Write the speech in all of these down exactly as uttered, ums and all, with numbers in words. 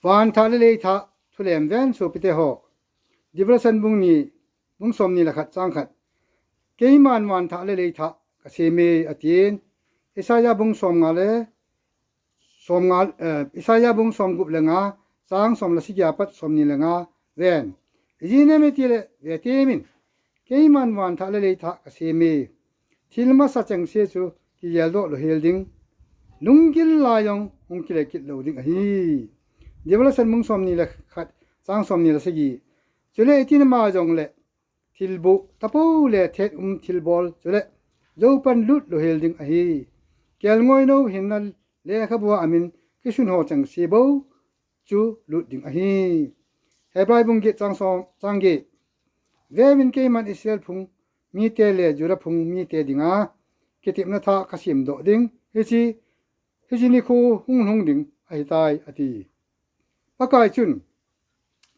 Van thah le lei thah thulem ven sopite ho. Devotion bung ni, bung som ni le khat chang khat. Keiman van thah le lei thah kasem e atin. Isaiah bung som nga le som nga, eh, Isaiah bung som gup le nga, chang som le sagi apat som ni le nga ven. Ijeh inem itile vetemin. Keiman van thah le lei thah kasem e. Thil masa chengse chu kigeldoh louhel ding. Lunggil la jong hung kile kit lou ding ahi. Devotion bung som ni le khat, chang som ni le sagi. Chule itin ama jongle thilboh, tapou le thet um thilbol, chule joupan lut louhel ding ahi. Kelngoi nou hinna lekhabua amin kisun ho chengse bou chu lut ding ahi. Hebrai bung get chang som, chang get. Veuvin keiman Israel phung mite le Judah phung mite dinga kitepna thah kasemdoh ding. Hiche, hiche nikho hung lhung ding ahitai ati. Pakai chun,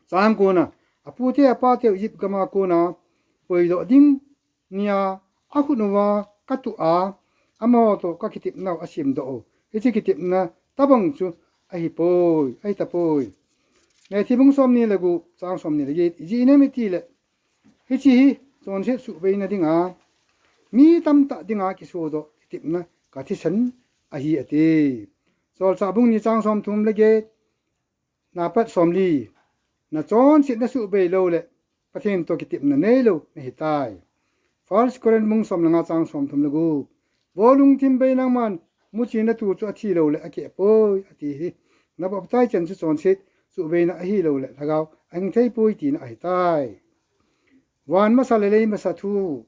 chang kona, apute apateu Egypt gama kona puidoh ding nia akhut uva katuh a, amaho toh kakitepnau asemdoh u. Hiche kitepna tobang chu ahipoi, ahitapoi. Matthew bung som ni le gup, chang som ni le get, ijeh inem itile, hiche hi chonset suhbeina dinga, mi tamtah dinga kisodoh kitepna kathisan ahi ati. Solchah bung ni chang som thum le get, na pat som li, nachonset nasuhbei loule, Pathen toh kitepna neilou nahitai. First Corinth bung som le nga chang som thum le gup. Vo lungthim bei nangman, muchi natu chu athi loule akeh poi, ati hi. Nabaptize chan chu chonset suhbeina ahiloule, lhagao ahing theipoi tina ahitai. Van masa le lei masa thu.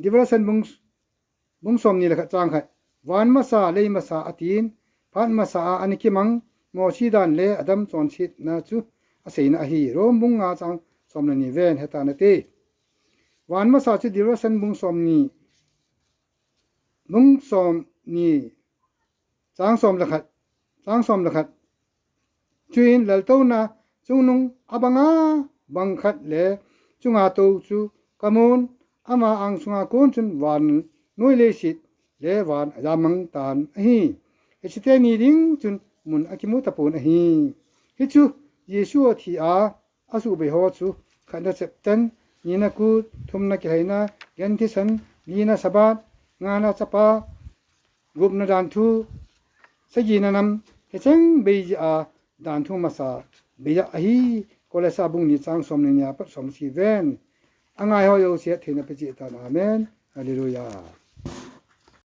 Devotion bung, bung som ni le khat chang khat. Van masa, lei masa atin, phat masa a ana kimang, Mosi dan le Adam chonsetna chu aseina ahi. Rome bung nga chang som le ni ven, heta nate. Van masa chu Devotion bung som ni, bung som ni, chang som le khat, chang som le khat. Chuin laltouna chungnung abanga bang khat le chunga tou chu kamun, ama angsunga kon chun vannoi leiset le van ajamang tan ahi. Hiche teni ding chun mun akimu tapon ahi. Hichu Jesu athi a asuhbei ho chu, khatna cheptan, nina kut, thumna kilhaina, genthisan, lina Sabbath, ngana chapa, gupna danthu, sagina nam, hicheng bei jeh a danthu masa bei a ahi. Kolosa bung ni chang som le ni apat som le sagi ven. Angai ho jouse atheina pe cheh tan. Amen. Hallelujah.